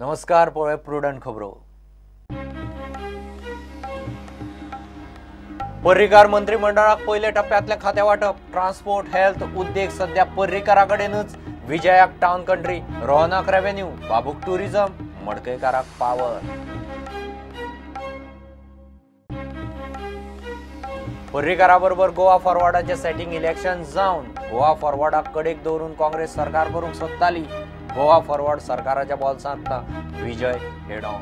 नमस्कार, पळय प्रुडंट खबरो. पर्रीकार मंत्रिमंडळाक पयल्या टप्प्यांतलें खातें वांटप. ट्रान्सपोर्ट, हेल्थ, उद्देग सध्या पर्रीकारा कडेनच. विजयाक टावन कंट्री, रोहनाक रेव्हेन्यू, बाबूक टुरिझम, मडकयकाराक पावर. पर्रीकारा बरोबर गोवा फॉरवर्डाचें सेटींग इलेक्शन जावन गोवा फॉरवर्डाक कडेक दवरून काँग्रेस सरकार करूंक सोदताली. गोवा फॉरवर्ड सरकाराच्या बोल्सांत ना. Vijay head on.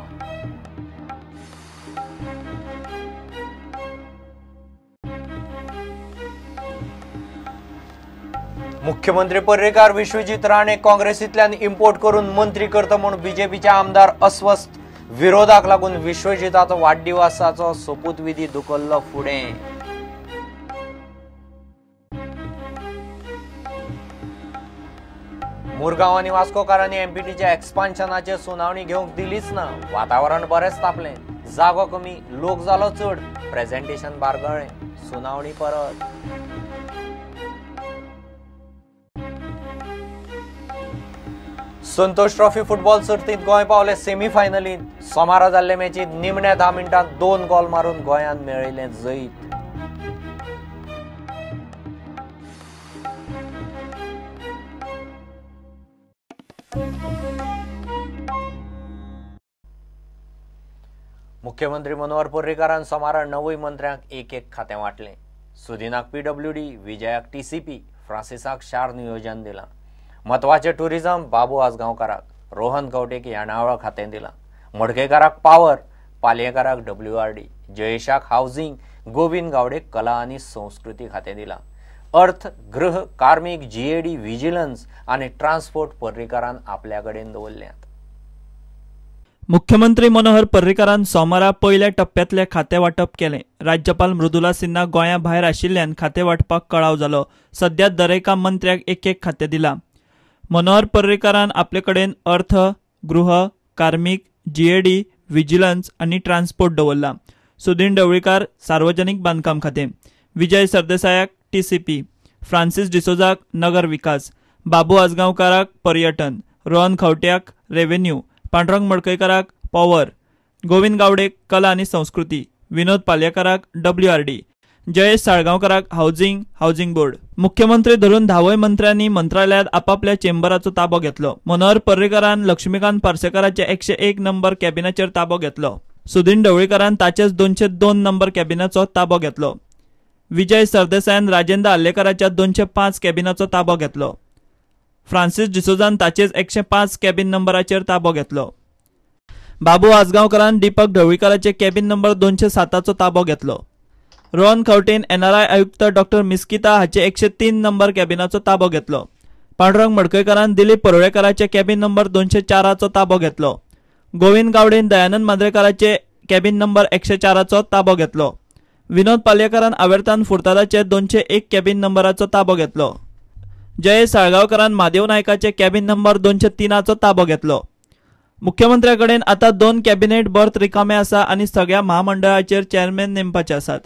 मुख्यमंत्री पर्रीकार विश्वजीत राणे काँग्रेसींतल्यान इम्पोर्ट करून मंत्री करता म्हूण बीजेपीचे आमदार अस्वस्थ. विरोधाक लागून विश्वजिताचो वाडदिवसाचो सोपूतविधी धुकल्लो फुडें. मुरगांव आनी वास्कोकारांनी एमपीटीच्या एक्सपान्शनाचेर सुनावणी घेवंक दिलीच ना. वातावरण बरेंच तापलें. जागो कमी, लोक जालो चड. प्रेझेंटेशन बारगळ्ळें. सुनावणी परत. संतोष ट्रॉफी फुटबॉल सर्तींत गोंय पावले सेमीफायनलींत. सोमारा जाल्ले मॅचींत निमण्या 10 मिनटांत 2 गोल मारून गोंयान मेळयलें जैत. मुख्यमंत्री मनोहर पर्रीकारान सोमारा 9 मंत्र्यांक एक एक खातें वांटलें. सुदिनाक पीडब्ल्यूडी, विजयाक टीसीपी, फ्रांसिसाक शार नियोजन दिलां. म्हत्वाचें टुरिझम बाबू आजगांवकाराक, रोहन खंवटेक येणावळ खातें दिलां. मडकयकाराक पावर, पालयेकाराक डब्ल्यूआरडी, जयेशाक हावजींग, गोविंद गावडेक कला आनी संस्कृती खातें दिलां. अर्थ, गृह, कार्मीक, जीएडी, विजिलन्स आनी ट्रान्सपोर्ट पर्रीकारान आपल्या कडेन दवरल्यात. मुख्यमंत्री मनोहर पर्रीकारान सोमारा पयल्या टप्प्यांतलें खातें वांटप केलें. राज्यपाल मृदुला सिन्हा गोंया भायर आशिल्ल्यान खातें वांटपाक कळाव जालो. सध्या दरेका मंत्र्याक एक एक खातें दिलां. मनोहर पर्रीकारान आपले कडेन अर्थ, गृह, कार्मीक, जीएडी, विजिलन्स आनी ट्रान्सपोर्ट दवरला. सुदीन ढवळीकार सार्वजनीक बांदकाम खातें, विजय सरदेसायाक टीसीपी, फ्रांसीस डिसोजाक नगर विकास, बाबू आजगांवकाराक पर्यटन, रोहन खंवट्याक रेव्हेन्यू, पांडुरंग मडकयकाराक पॉवर, गोविंद गावडेक कला आनी संस्कृती, विनोद पालयेकाराक डब्ल्यूआरडी, जयेश साळगांवकाराक हावजींग, हावजींग बोर्ड. मुख्यमंत्री धरून 10 मंत्र्यांनी मंत्रालयात आपापल्या चेंबराचो ताबो घेतलो. मनोहर पर्रीकारान लक्ष्मीकांत पार्सेकाराचे 101 नंबर कॅबिनाचेर ताबो घेतलो. सुदीन ढवळीकारान ताचेच 202 नंबर कॅबिनाचो ताबो घेतलो. विजय सरदेसायान राजेंद्र आर्लेकाराच्या 205 कॅबिनाचो ताबो घेतलो. फ्रांसीस डिसोजान ताचेच 105 कॅबिन नंबराचेर ताबो घेतलो. बाबू आजगांवकारान दीपक ढवळीकाराचे कॅबिन नंबर 207चो ताबो घेतलो. रोहन खंवटेन एनआरआय आयुक्त डॉक्टर मिस्किता हाचे 103 नंबर कॅबिनाचो ताबो घेतलो. पांडुरंग मडकयकारान दिलीप परुळेकाराचे कॅबिन नंबर 204चो ताबो घेतलो. गोविंद गावडेन दयानंद मांद्रेकाराचे कॅबिन नंबर 104चो ताबो घेतलो. विनोद पालयेकारान आवेर्तान फुर्तादाचे 201 कॅबिन नंबराचो ताबो घेतलो. जयेश साळगांवकारान महादेव नायकाचे कॅबिन नंबर 203चो ताबो घेतलो. मुख्यमंत्र्या कडेन आतां 2 कॅबिनेट बर्थ रिकामे आसा आनी सगळ्या महामंडळाचेर चेअरमॅन नेमपाचे आसात.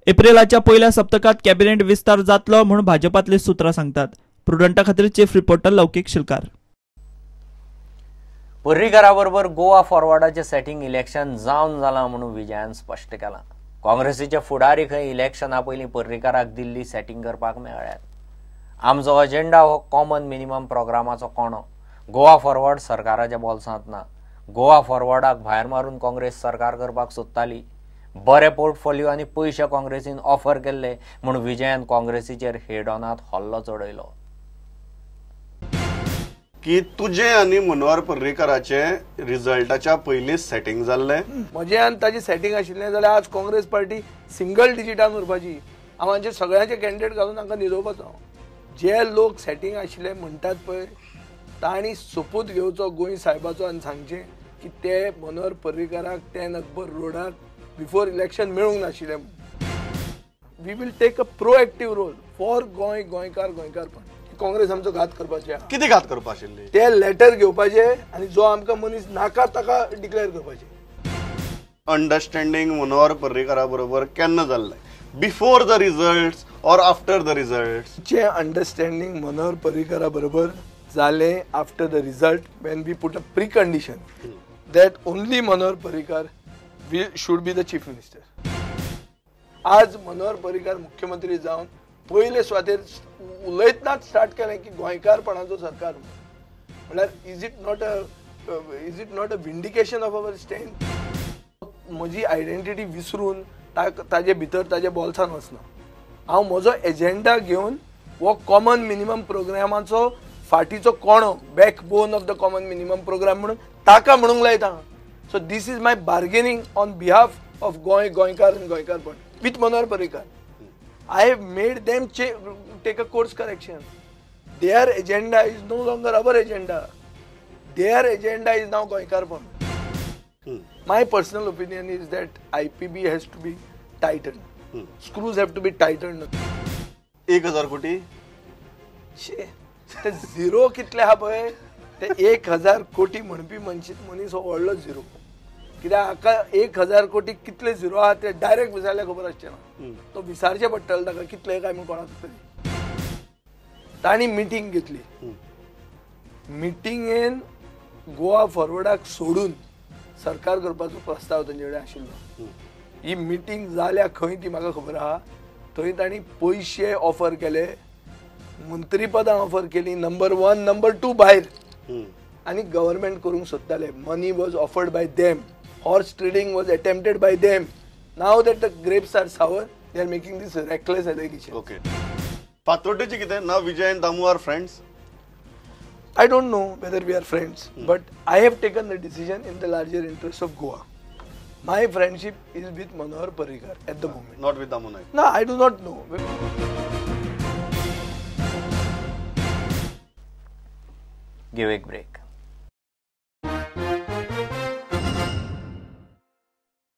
एप्रिलाच्या पयल्या सप्तकांत कॅबिनेट विस्तार जातलो म्हूण भाजपांतली सुत्रां सांगतात. प्रुडंटा खातीर चीफ रिपोर्टर लौकीक शिलकार. पर्रीकारा बरोबर गोवा फॉरवर्डाचें सेटींग इलेक्शन जावन जालां म्हणून विजयान स्पश्ट केलां. काँग्रेसीचे फुडारी खंय इलेक्शना पयलीं पर्रीकाराक दिल्ली सेटींग करपाक मेळ्ळ्यात. आमचो अजेंडा हो कॉमन मिनिमम प्रोग्रामाचो कोणो. गोवा फॉरवर्ड सरकाराच्या बोल्सांत ना. गोवा फॉरवर्डाक भायर मारून काँग्रेस सरकार करपाक सोदताली. बरे पोर्टफोलिओ आनी पयशे काँग्रेसीन ऑफर केल्ले म्हूण विजयान काँग्रेसीचेर हेड ऑनात हल्लो चडयलो. की तुजें आनी मनोहर पर्रीकाराचें रिजल्टाच्या पयलीं सेटींग जाल्लें? म्हजें आनी ताजें सेटींग आशिल्लें जाल्यार आज काँग्रेस पार्टी सिंगल डिजिटान उरपाची. हांव हांचे सगळ्यांचे कॅन्डिडेट घालून तांकां न्हिदोवपाचो. जे लोक सेटींग आशिल्ले म्हणटात पळय तांणी सोपूत घेवचो गोंय साहेबाचो आनी सांगचें की ते मनोहर पर्रीकाराक 10 अकबर रोडाक बिफोर इलेक्शन मेळूंक नाशिल्लें. We will take a proactive role for Goa, गोंयकार, गोंयकारपण. काँग्रेस आमचो घात करपाचे. कितें घात करपा आशिल्ली? ते लेटर घेवपाचे आनी जो आमकां मनीस नाका ताका डिक्लेअर करपाचे. अंडरस्टँडींग मनोहर पर्रीकारा बरोबर केन्ना जाल्लें? Before the results or after the results? जे अंडरस्टँडींग मनोहर पर्रीकारा बरोबर जालें after the result when we put a precondition that only Manohar Parrikar should be the chief minister. आज मनोहर पर्रीकार मुख्यमंत्री जावन पयले सुवातेर उलयतनाच स्टार्ट केलें की गोंयकारपणाचो सरकार म्हणल्यार is it not a vindication of our stand. म्हजी आयडेंटिटी विसरून ताजे भितर ताजे बोल्सान वचना. हांव म्हजो एजेंडा घेवन हो कॉमन मिनिमम प्रोग्रामाचो फाटीचो कोणो, backbone of the common minimum programme म्हणून ताका म्हणूंक लायता. So this is my bargaining on behalf of Goa, गोंयकार आनी गोंयकारपण with Manohar Parrikar. I have made them take a course correction. Their agenda is no longer our agenda. Their agenda is now गोंयकारपण. My personal opinion is that IPB has to be tightened. Screws have to be tightened. 1000 कोटी ते zero कितले आहा पळय ते 1000 कोटी म्हणपी मनीस हो व्हडलो झिरो. कित्याक हाका 1000 कोटी कितले झिरो आहा ते डायरेक्ट विचारल्यार खबर आसचें ना. तो विचारचें पडटलें ताका कितले काय म्हूण कोणाक तरी. तांणी मिटींग घेतली. मिटिंगेन गोवा फॉरवर्डाक सोडून सरकार करपाचो प्रस्ताव तांचे कडेन आशिल्लो. ही मिटींग जाल्या खंय ती म्हाका खबर आहा. थंय तांणी पयशे ऑफर केले, मंत्रीपदां ऑफर केली, नंबर 1 नंबर 2 भायर, आनी गव्हर्मेंट करूंक सोदताले. Money was offered by them, horse trading was attempted by them. Now that the grapes are sour, they are making this reckless allegation. Okay, फातोड्डेचें कितें? Now Vijay and Damu are friends. I don't know whether we are friends, but I have taken the decision in the larger interest of Goa. My friendship is with Manohar Parrikar at the moment. Not with Damu Naik. No, I do not know. Give a break.